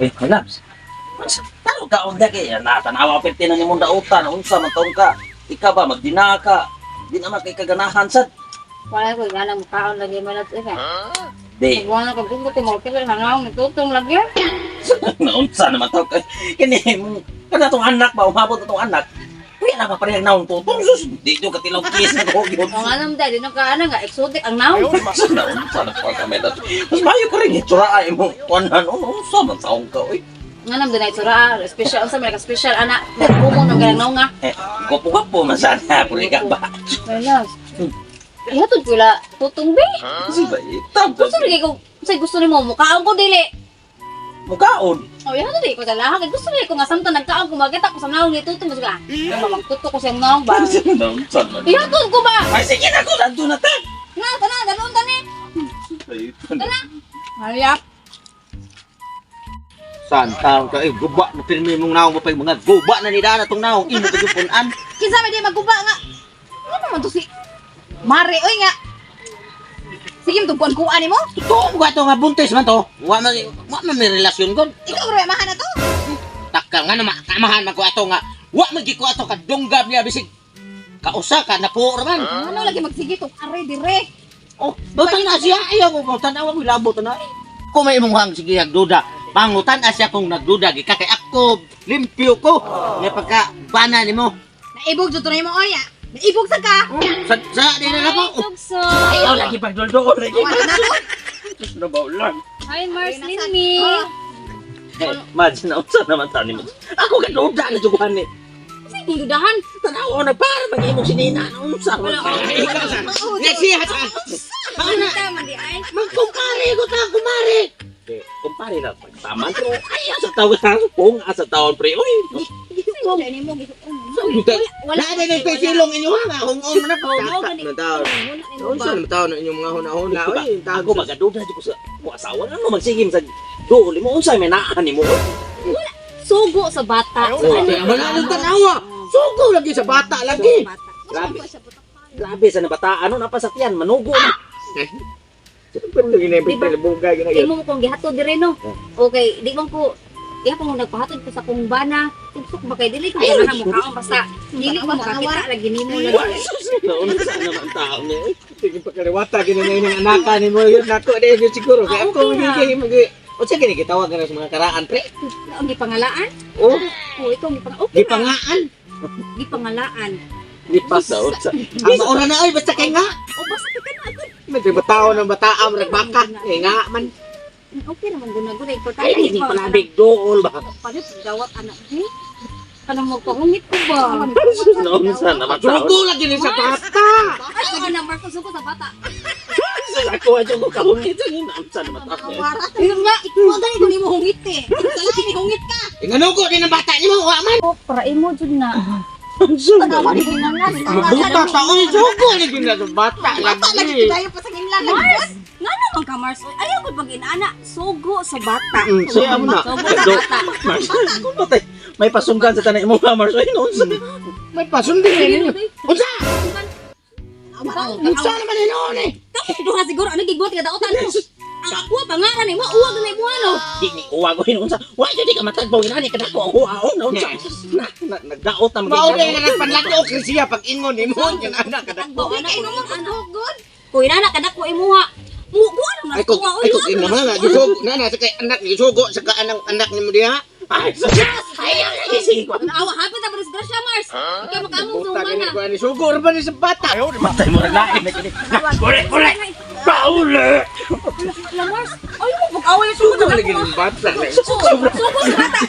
Eh, my loves. Talo ka og dagi na tanawa perti na nimong dautan unsa man taon ka. Ika ba magdina ka? Di naman kay kaganahan sad. Wala ko gana mukaon lagi man at eh. Di Wala ko kung ko mo kay hanaw ni tutong lagi. naunsa naman taon ka. Kini mong kana tong anak ba umabot na tong anak. Kuya na pa parehang naong tutong sus. Di jud ka tilaw kiss na ko gyud. Ang alam dai di no ka ana nga exotic ang naw. Naunsa na pa ka may loves. Mas mayo ka rin itsura ay mo kuanan unsa man taon ka oy. Nga nam dunay tsura special unsa man ka special ana. Kumo nang ganang naw nga. Eh, gwapo-gwapo man sana puri ka ba. My loves. Ihatod ko la tutong be. Kasi ba itam Gusto lagi ko say gusto nimo mukaon ko dili. Mukaon. Oh, ihatod di ko dalaha kay gusto lagi ko nga samtang nagkaon ko makita ko sa naw ni tutong ba. Magtuto ko sa naw ba. Naunsa man. Ihatod ko ba? Ay sige na ko nandun na ta. Nga tana dalon tani. Hayap. Saan taon ka eh guba na pirmi mong naong mapay mga guba na ni dana tong naong imo ka punan. Kinsa man di magguba nga. Ano man to si Mare oy nga. Sige mo tugkuan kuan nimo. Totoo ba to nga buntis man to? Wa man may relasyon god. Ikaw ra mahan na to. Takka nga na makamahan man ko ato nga wa man gi ko ato kadunggab niya bisig kausa ka na po ra man. Ano lagi magsige tong are dire. Oh, butang na siya ayaw ko butang awa ko labot na. Kung may imong hang sige nagduda, pangutan asya kung nagduda gi ka kay ako limpyo ko. Nga pagka bana nimo. Naibog jud to nimo oy. Ah. Naibog sa ka. Sa di na nako. Tugso. Ayaw lagi pagdulduol lagi. Wala na to. Sus na ba ulan? Hi Marslin me. Eh, Mads, naunsa naman tani mo. Ako gaduda na juguhan ni. Sige dudahan. Tanaw na para mag-imong sinina naunsa man. Ay, ikaw sa. Nga siya sa. Ana, Tama di ay. magkumpare ko ta kumare. Kumpare na pagtama pero ay sa tawag sa kung asa taon pre. Uy. Sige nimo. Wala na nang silong inyo ha, hungon man na Oo, gani. Unsa naman taon inyong mga huna-huna oy, Ako magaduda jud ko sa mo asawa ano magsigim sa duol mo unsa may naa nimo. Sugo sa bata. Wala nang tanawa. Sugo lagi sa bata lagi. Grabe. Grabe sa nabataan ano napasakyan manugo na. Pero lagi na Diba? bugay Kay mo kong gihatod dire no. Okay, di man ko di ako mo nagpahatod ko sa kong bana. Tugsok ba kay dili ko ganahan mo kaon basta dili ko makakita lagi nimo lagi. Naunsa naman taon ni. Sige pagkaliwata gina na inyong anaka nimo yun nako di yun siguro kay Ah, ako okay na. gini magi unsa gini gitawag na sa mga karaan pre? Ang gipangalaan? Oh, Oh, ikaw ang gipang okay. gipangaan. Gipangalaan. Di pa sa unsa. Ang maura na oy basta kay nga. O basta ka na agad. Medyo batao ng bataam ragbaka kay nga man. Okay naman guna guna importante. Ay hindi palabig duol ba. Palit dawat anak di. Kanang magpahungit ko ba? Naunsa naman taon. Sugo lagi ni sa bata. Ay, ako na Marco sugo sa bata. Ako aja ko kahungit sa naunsa naman taon. Ayun nga, ikaw gani ko nimo hungit eh. Sa lain ni hungit ka. Inganugo din ang bata nimo wa man. Oh, para imo jud na. Tanawa ni ginangas. Buta sa oy sugo lagi na sa bata lagi. tayo pa sa inlan lagi. Mars, nga naman ka Mars. Oy, ayaw ko pag inaana, sugo sa bata. Siya mo na. Sugo sa bata. Mars, ako patay. May pasunggan sa tanay mo nga, Mars. Ay, naunsa. May pasundin na ninyo. Unsa? Unsa naman hinuon eh? Kamu duha siguro ano gigbuhat nga daotan mo. Ang ako pangalan ni mo uwag na imo ano. Di ni uwa ko naunsa. Wa jud di ka matagbaw inani kada ko ang huwa oh, naunsa. Na, na nagdaot na Mao na nga nagpanlato og siya pag ingon nimo yan anak kada. Tagbo ana ko ana. Kuy na kada ko imuha. Mo kuan na Ay ko ay ko ina man na gisugo na na sa kay anak gisugo sa ka anang anak nimo diha. Ay, ay, ay, sige ko. Awa hapit na disgrasya Mars. Ikaw makaamong Buta sumana. gani ko ani sugo ra ba ni sa bata. Matay mo rin lain na kini. Uli, uli. Pauli. La Mars. Ay mo pag-away Sugo lagi ng bata. Sugo sa bata.